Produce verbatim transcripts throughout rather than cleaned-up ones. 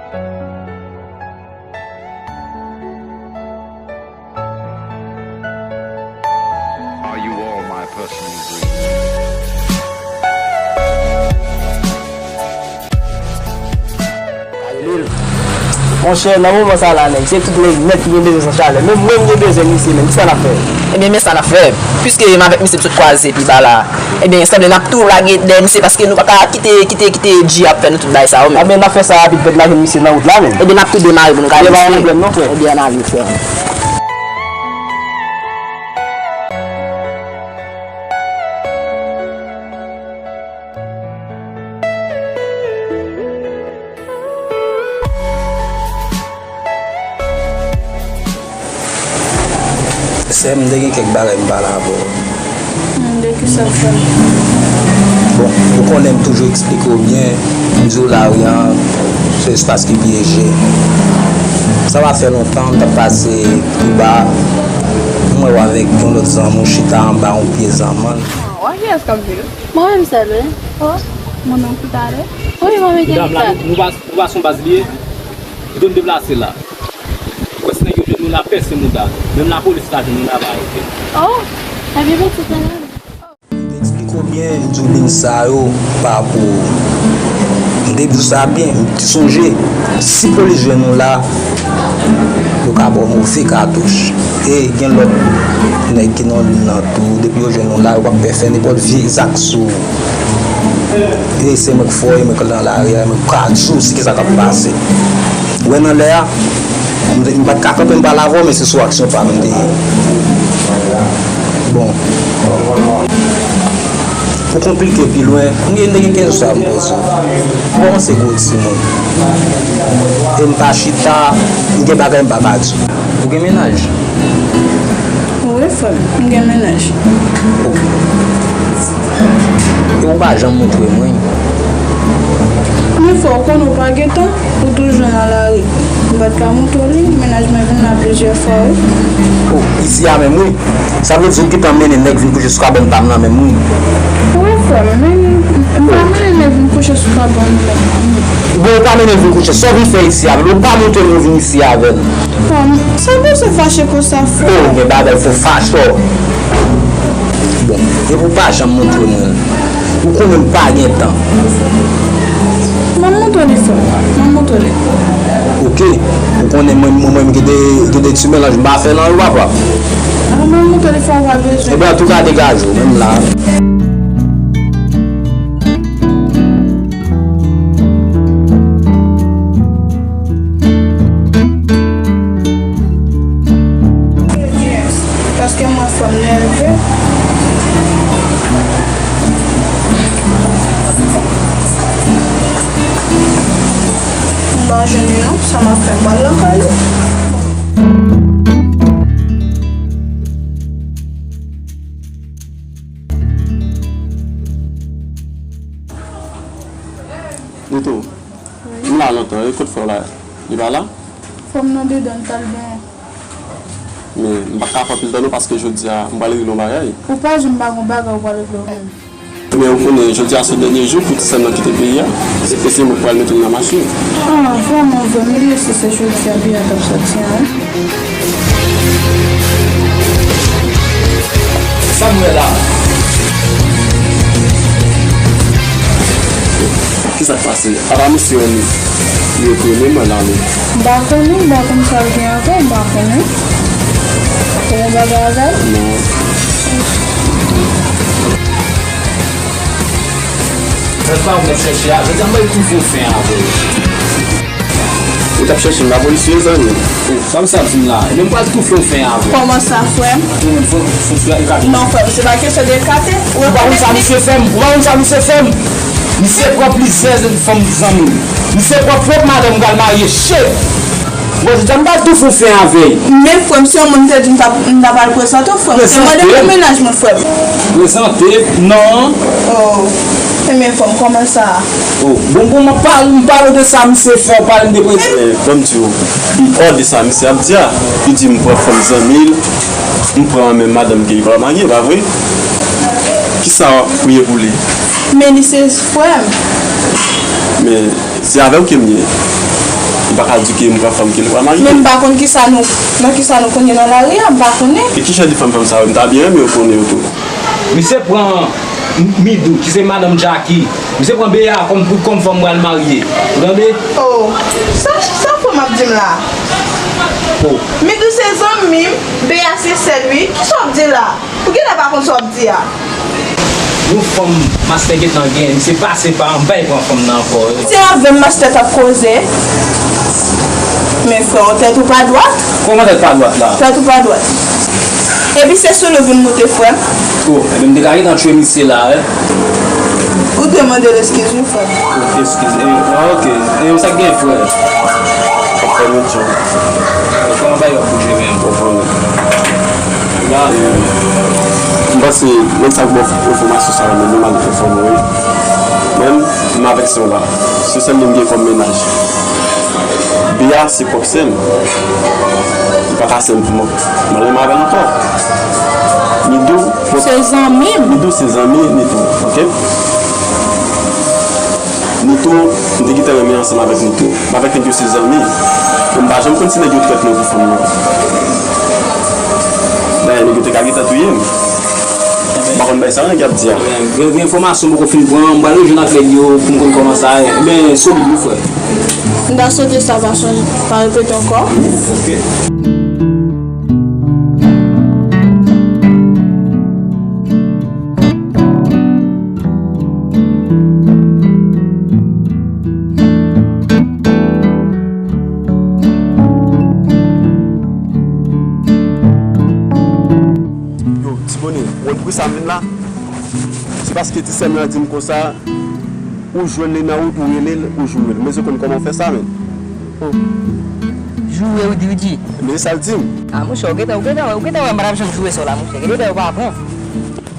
Are you all my personal dreams? Monchè, nan moman sa la, nèg, se tout nèg nèt ki gen bezwen san chalè. Menm mwen, m gen bezwen misye, menm kisa n ap fè? Ebyen, men sa n ap fè. Piske m avèk misye m sot kwaze pi ba la, ebyen, sanble n ap tou lage dèyè misye, paske nou pa ka kite, kite, kite G ap fè nou tout bagay sa yo, men. Ebyen, n ap fè sa rapid, pèt la jwenn misye nan wout la, menm. Ebyen, n ap tou demare pou nou ka ale, mesye. Ebyen, pa gen pwoblèm non, frè. Ebyen, n ale, frè. Sè m, m te gen kèk bagay m pale avè w. Hmm, de kisa l fè m? Bon, ou konnen m toujou eksplike w byen, m di w lari a, se espas ki pyeje. Sa pa fè lontan, m t ap pase pi ba, m wè w avèk yon lòt zanmi w chita anba yon pye zanmann. Wa kiyès k ap vini? Mwen menm sèl, wi. Oh, mwen menm kou talè. Wi, mwen menm gen. Medam la, nou pa, nou pa sou baz li ye. Kite m deplase la. Ou wè si nèg yo jwenn nou la, pèse mouda. Menm lapolis la jwenn nou la, pa oke. Oh, ebyen pitit la. M te eksplike w byen, m di w liy sa yo pa pou ou. M te di w sa byen, m di sonje, si polis jwenn nou la, yo ka ba w move katouch. E gen lòt nèg ki nan liy nan tou, depi yo jwenn nou la, yo p ap pè fè nenpòt vye zak sou ou. E se mwen k fò, e mwen k nan lari a, e mwen k ka di w si kisa k ap pase. Ou wè nan lè a, m te, m pa t ka kanpe m pale avè w, men se sou aksyon pa m m te ye. Bon. Pou konplike pi lwen, m gen, m te gen kenz jou sa m poze w. M kòmanse gwo timoun. E m pa chita, m gen bagay m pa ka di w. Ou gen mennaj? Wi, frè m, m gen mennaj. E ou pa janm montre mwen. Men frè, ou konnen ou pa gen tan, ou toujou nan lari. M pa t ka montre w li, mennaj mwen vin la plizyè fwa, wi. Oh, isi a menm, wi. Sa vle di ou gentan mennen nèg vin kouche sou kabann pa m nan menm, wi. Wi, frè m, men m pa mennen nèg vin kouche sou kabann ou menm. Bon, ou pa mennen l vin kouche, sa w vin fè isi avè l? Ou pa montre m ou vin isi avè l. Bon, sa w bezwen fache konsa, frè? Oh, gen bagay fò fache, oh. Bon, epi w pa janm montre mwen l. Ou konnen m pa gen tan. M ap montre w li, frè m. M ap montre w li. Oke. Ou konnen mwen, mwen menm ki te, ki te ti melanj, m pa fè nan yo, papa. A, m ap montre w li, frè m, ou pa bezwen. Ebyen, antouka, degaje w, menm la. Paske mwen fò m nève. M pa jwenn li non, sa m ap fè, m pral lakay li. Nito, wi, m la lontan, e kote frè w la? Li pa la? Frè m nan dedan, l t al benyen. Men, m pa ka pran pil tan non, paske jodi a, m pral regle yon bagay. Ou pa janm pa gen yon bagay ou pral regle ou menm. Men ou konnen, jodi a se dènye jou pou ti sè m nan kite peyi a. Se, se mwen k pral mete l nan machin. Ah, vrèman, vrèman, m bliye si se jodi a biyè a t ap sòti an, wi. Sa m wè la? Kisa k pase? Apa misye menm li etone mwen la menm? M pa konnen, m pa konn sa l gen avè w, m pa konnen. Ou gen bagay avè l? Non. Frè pa w m t ap chèche a, jodi a m pral toufe w fen avè l. Ou t ap chèche m pa polisye, zanmi. Oh, sa misye ap di m la? Ebyen, m pral toufe w fen avè l. Kòman sa, frè m? Ou menm, fò, fò, fò, ekate. Non, frè m, se pa kesyon de ekate. Ou pa konn sa misye fè m? Ou pa konn sa misye fè m? Misye pran plizyè fanm zanmi m. Misye pran pwòp madanm m pral marye, shit! Bon, jodi a m pral toufe w fen avè l. Men frè m, si yon moun te di m t ap, m t ap al prezante w, frè m, te mande pou mennaj mwen, frè m. Prezante? Non. Oh. Ebyen, frè m, kòman sa? Oh, bon, bon, m ap pale, m pale de sa misye fè, ou pale m de prezante. Eh, ban m di w, li òd de sa misye ap di a. Li di m pran fanm zanmi l, m pran menm madanm ke li pral marye, pa vre? Kisa ou ye pou li? Men li se frè m. Men Se avè w ke m ye. Ou pa ka di ke m pran fanm ke l pral marye. Men m pa konn kisa nou, nan kisa nou konnen nan lari a, m pa konnen. E ki jan de fanm, fanm sa yo? M ta byen renmen yo konnen yo tou. Misye pran M-, Midou, ki se madanm Jacky. Misye pran Bea kòm, kòm fanm pral marye. Ou tande? Oh, sa, sa fanm ap di m la? Oh. Midou se zanmi m, Bea se sè l wi. Kisa w ap di la? Ou genlè pa konn sa w ap di a. Yon fanm mastè gentan gen, misye pase pa anba, li pran fanm nan ankò. Se avè m mastè t ap koze. Men frè, tèt ou pa dwat. Kòman tèt pa dwat la? Tèt ou pa dwat. Epi se sou li w vin moute frè m. Oh, ebyen m te ka gentan tchwe misye la, wi. Ou te mande l eskiz wi frè m. Eskiz, e, ah, ok. E sa k gen frè? Frè m, tchon. Kòman bagay yo ap bouje menm? Konprann. M panse nèg sa k ba w enfòmasyon sa yo, men nou mal enfòme wi. Mwen, m avèk sè w la. Se sèl li m gen kòm mennaj. Bea se pwòp sè m. Li pa ka sè m pou mwen. Mwen renmen avè l ankò. Midou, se zanmi m. Midou se zanmi Nitou, ok? Nitou, m te gentan renmen ansanm avèk Nitou. M avèk nèg yo se zanmi. Men m pa janm konn si nèg yo trèt mwen pou fanm nan. Dayè, nèg yo te ka gentan touye m. M pa konn bagay sa yo nèg y ap di a. Gen, gen enfòmasyon m poko fin pran, m pral rejwenn ak nèg yo pou m konn kòman sa ye. Men, solid wi, frè. M ta swete sa pa sonje, pa repete ankò. Ok. Yo, Tibone, ou konn poukisa m vin la? Se paske ti sè m nan di m konsa, ou jwenn li nan wout, ou rele l, ou joure l. Men se konn kòman w fè sa, men. Oh. Joure, ou di, ou di. Men sa l di m. Ah, monchè, ou gentan, ou gentan, ou gentan wè m pa t ap janm joure sa w la, monchè. Gen de bagay ou pa aprann.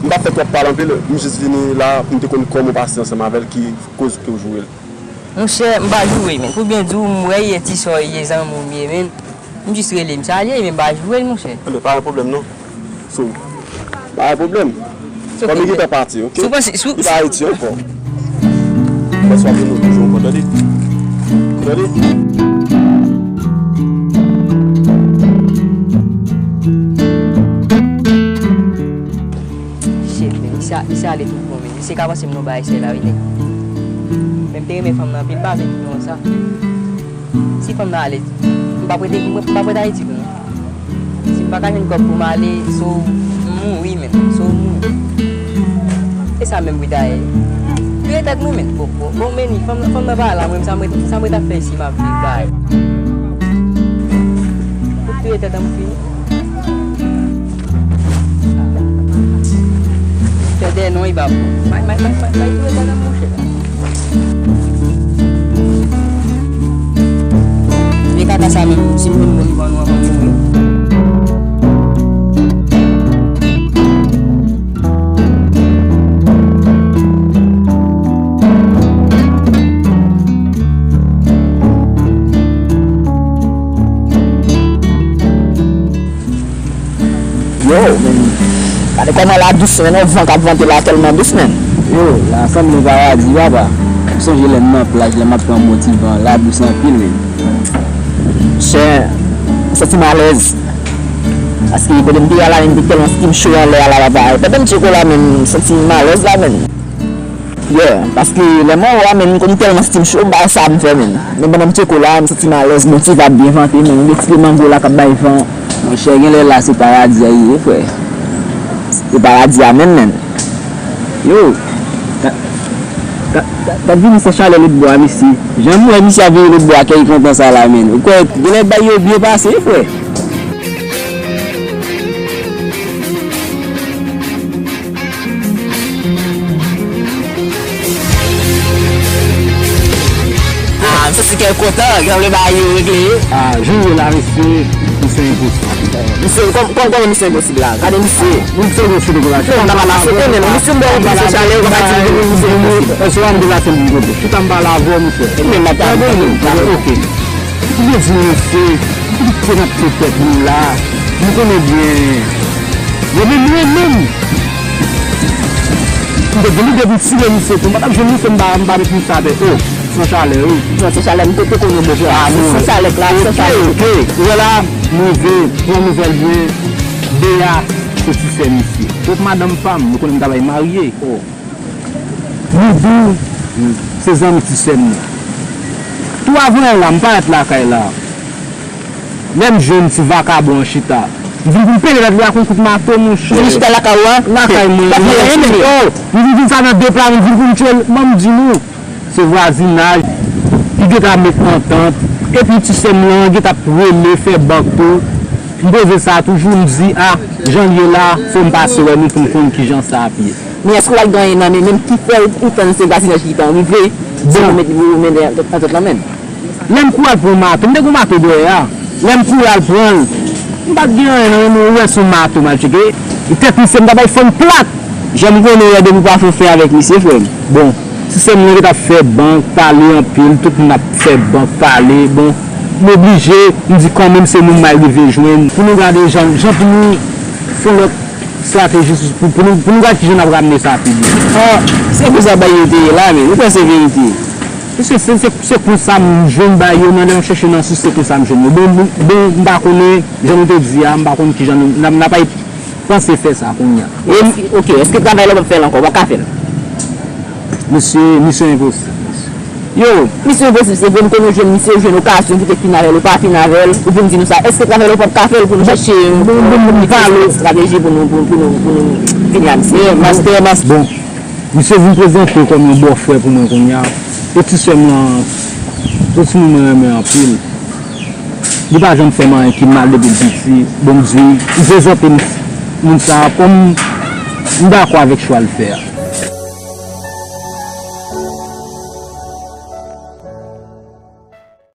M pa fè twòp pale anpil, m jis vini la pou m te konn kòman w pase ansanm avè l ki koz ke w joure l. Monchè, m pa joure, men. Pou byen di w, m wè yè ti sè w ye, zanmi w ye, men. M jis rele m salye, men m pa joure l, monchè. Enben, pa gen pwoblèm, non. So, pa gen pwoblèm. Fò m gentan pati, ok? Si w panse, si w... Li pa Ayiti ankò. Fò swa vin nou toujou ankò, tande? Tande? Shit, men, misye, misye ale tout bon, men. Misye ka panse m nan bagay sè la, wi, nèg. Men m te renmen fanm nan anpil, pa vle di non sa. Si fanm nan ale, m p ap rete, m p ap rete Ayiti tou non. Si m pa ka jwenn kòb pou m ale, so m mouri menm, so m mouri. E sa menm wi dayè. Touye tèt mwen menm. Bon, bon, bon, men fanm, fanm nan pa la, mwen sa mwen, sa mwen ta fè isi m ap viv dayè. Pou touye tèt an m fini. Fè dèyè non, li pa bon. May, may, may, may, may, touye tèt an, monchè. Vye kaka sa menm, si m konn bon, li ban nou anvan mouri. Yo, men, gade kòman la dous, men, yon van k ap vante la tèlman dous, men. Yo, la sanble paradi, papa. M sonje lè m nan plaj, lè m ap pran bon ti van, la dous anpil, men. Chè, m santi m alèz. Paske kote m te ye a la, men, m te tèlman santi m cho anlè a la, papa. Pandan m tcheko la, men, m santi m alèz la, men. Yeah, paske lè mwen wè a, men, m konn tèlman santi m cho, m pa wè sa m fè, men. Men pandan m tcheko la, m santi m alèz, bon ti va ap byen vante, men, gen ti pye mango la k ap bay van. Monchè, genlè la se paradi a ye, frè. Se paradi a menm, men. Yo, gad, gad, gad, gad vini san chalè lòt bò a, mesye. Jan m wè misye ap vini lòt bò a, kè li kontan sa la, men. Ou kwè, genlè bay yo byen pase, frè. Ah, m santi kè kontan, genlè bagay yo regle. Ah, joure la, mesye, misye enposib. Misye, kòm, kòm, kòman misye enposib la? Gade misye. Misye enposib la. Kòm nan pa masete, men misye m bò misye chalè, ou pa di misye enposib. Èske w ap deplase m pou m kote? Chita m pale avè w, misye. Men m ap pale avè w. Ok. Ou vle di misye, ki te n ap fè tèt nou la? Nou konnen byen. Yo menm, yo menm. M te gen lide pou m tire misye tou. M pa t ap jwenn misye, m pa, m pa met misye atè. Oh. San chalè, wi. Non, san chalè, m te, te konnen bon frè. Ah, non. San chalè, la, san chalè. Ok, ok. Ou wè la, m rive, pran nouvèl mwen, Bea, se ti sè misye. Kot madanm pa m, nou konnen m ta bay marye. Oh. Doudou, se zanmi ti sè m nan. Tou avan yè la, m parèt lakay la. Lè m jwenn ti vakabon an chita, m vin pou m pete tèt li ak yon kout mato, monchè. Vin chita lakay ou a? Lakay mwen. Sa fè anyen menm. Oh, m vin di sa nan de pla, m vin pou m tchwe l. Ban m di nou, se vwazinaj ki gentan met antant. Epi ti sè m lan gentan ap rele, fè bank tou. M poze sa toujou, m di, a, jan l ye la, fò m pase wè nou pou m konn kijan sa ap ye. Men èske w al gen anyen nan men, menm ki fè ou, ou tann se vwazinaj ki gentan rive, se pou met, pou met antant lan menm? Lè m kouri al pran mato, m te gen mato dèyè a. Lè m kouri al pran l, m pa t gen anyen nan men mwen, ou wè se yon mato m al tcheke. Li tèt misye, m ta bay fòn plat. Jan m konnen w, depi w pa fè fè avèk misye, frè m. Bon, ti sè m nan gentan ap fè bank, pale anpil, tout moun ap fè bank, pale. Bon, m oblije, m di kanmenm se moun m al rive jwenn. Pou nou gade jan, jan pou nou fè yon lòt estrateji pou, pou nou, pou nou gade kijan n ap ramne sa pi byen. Ah, se konsa bagay yo te ye la, men, ou kwè se verite? Mesye, se, se, se konsa m jwenn bagay yo, nan lè m chèche nan sis, se konsa m jwenn yo. Bon, bon, bon, m pa konnen, jan nou te di a, m pa konn kijan nou, n ap, n ap al panse fè sa kounye a. E, ok, èske travay la w p ap fè l ankò? W p ap ka fè l? Mesye, misyon enposib. Yo. Misyon enposib, se vre, m konnen w jwenn misye, w jwenn okazyon pou te fin avè l, ou pa fin avè l, ou vin di nou sa. Èske travay la w p ap ka fè l pou nou chèche yon, yon, yon estrateji pou nou, pou, pou nou, pou nou fini ak misye? Mastè, mastè. Bon, misye vin prezante kòm yon bòfrè pou mwen kounye a. E ti sè m lan, se yon timoun mwen renmen anpil. Li pa janm fè m anyen ki mal depi l piti. Bon, m di, m prezante m, moun sa a kòm m dakò avèk chwa l fè a.